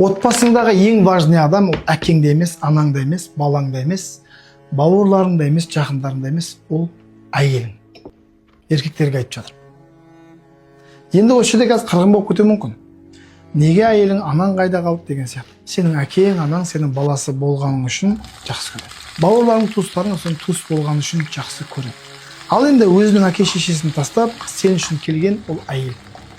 Отбасыңдағы ең важный адам ол әкең де емес, анаң да емес, балаң да емес, бауырларың да емес, жақындарың да емес, ол әйелің. Еркектерге айтып жатырмын. Енді осы жерде қазір қырғын болып кетуі мүмкін: неге әйелің, анаң қайда қалды деген сияқты. Сенің әкең, анаң сенің баласы болғаның үшін жақсы көреді, бауырларың, туыстарың сен туыс болғаны үшін жақсы көреді. Ал енді өзінің әке шешесін тастап, сен үшін келген ол әйел.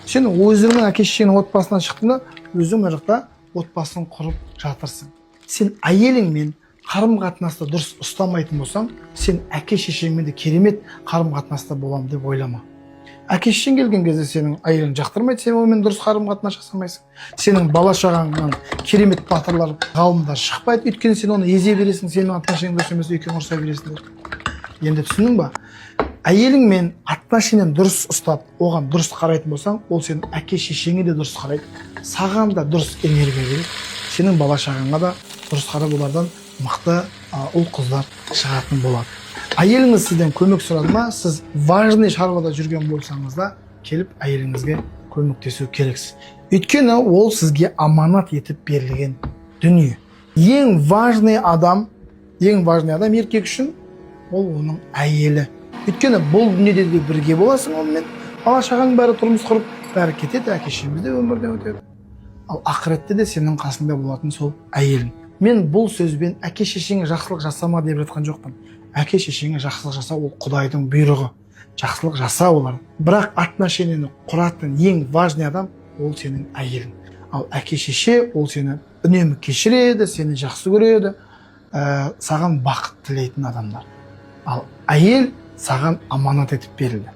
Сен өзіңнің әке шешеңнің отбасынан шықтың да, өзің мына жақта отбасын құрып жатырсың. Сен әйеліңмен қарым қатынасты дұрыс ұстамайтын болсаң, сен әке шешеңмен де керемет қарым қатынаста боламын деп ойлама. Әке шешең келген кезде сенің әйелің жақтырмайды, сен онымен дұрыс қарым қатынас жасамайсың. Сенің бала шағаңнан керемет батырлар, ғалымдар шықпайды, өйткені сен оны езе бересің, сенің отношениең дұрыс емес, екеуің ұрыса бересіңдер. Енді түсіндің ба? Әйеліңмен отношениені дұрыс ұстап, оған дұрыс қарайтын болсаң, ол сенің әке шешеңе де дұрыс қарайды, саған да дұрыс энергия береді, сенің бала шағаңа да дұрыс қарап, олардан мықты ұл қыздар шығатын болады. Әйеліңіз сізден көмек сұрады ма, сіз важный шаруада жүрген болсаңыз да, келіп әйеліңізге көмектесу керексіз, өйткені ол сізге аманат етіп берілген дүние. Ең важный адам, ең важный адам еркек үшін ол оның әйелі, өйткені бұл дүниеде де бірге боласың онымен. Бала шағаң бәрі тұрмыс құрып, бәрі кетеді, әке шешеміз де өмірден өтеді, ал ақыретте де сенің қасыңда болатын сол әйелің. Мен бұл сөзбен әке шешеңе жақсылық жасама деп жатқан жоқпын. Әке шешеңе жақсылық жасау ол құдайдың бұйрығы, жақсылық жаса олар. Бірақ отношениені құратын ең важный адам ол сенің әйелің. Ал әке шеше ол сені үнемі кешіреді, сені жақсы көреді, саған бақыт тілейтін адамдар. Ал әйел саған аманат етіп берілді.